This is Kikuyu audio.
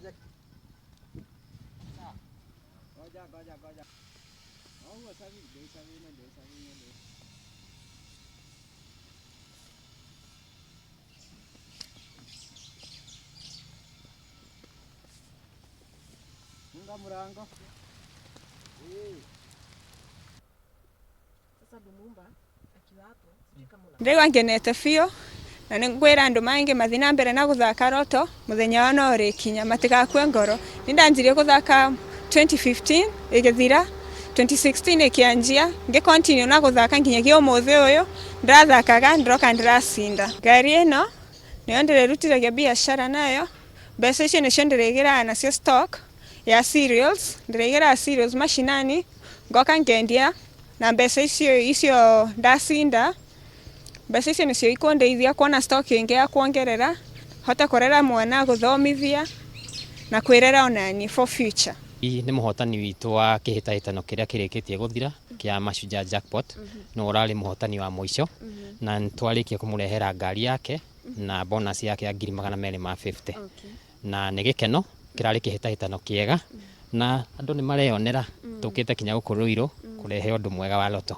Ngoja. Ngoja, ngoja, ngoja. Ndio sabini, ndio sabini, ndio. Funga mlango. Eh. Sasa Lumumba akiwa hapo, sijui kama una Ndĩraigua ngenete biũ na nĩ ngwĩra andũ mangĩ mathiĩ na mbere na gũthaka roto mũthenya wao no ũrĩkinya, matigakue ngoro. Nĩ ndanjirie gũthaka 2015 ĩgĩthira, 2016 ĩkĩanjia, ngĩ continue na gũthaka nginyagia ũmũthĩ ũyũ ndĩrathakaga ndĩroka ndĩracinda. Ngari ĩno nĩyo ndĩrĩrutithagia biacara nayo, mbeca icio nĩcio ndĩrĩgĩraga nacio stock ya cereals, ndĩrĩgĩraga cereals macinani ngoka ngendia na mbeca icio ndacinda, mbeca icio nĩcio ikundeithia kuona stock ĩngĩ ya kuongerera, hote kũrera mwana, gũthomithia na kwĩrera onani for future. Nĩ mũhotani witũ wa kĩhĩtahĩtano kĩrĩa kĩrĩkĩtie gũthira kĩa Mashujaa Jackpot, nĩwe ũrarĩ mũhotani wa mũico, na nĩtwarĩkia kũmũrehera ngari yake na bonus yake ya 250,000. Na nĩ gĩkeno, kĩrarĩ kĩhĩtahĩtano kĩega na andũ nĩ mareyonera tũkĩte kinya gũkũ Ruiru kũrehe ũndũ mwega wa Lotto.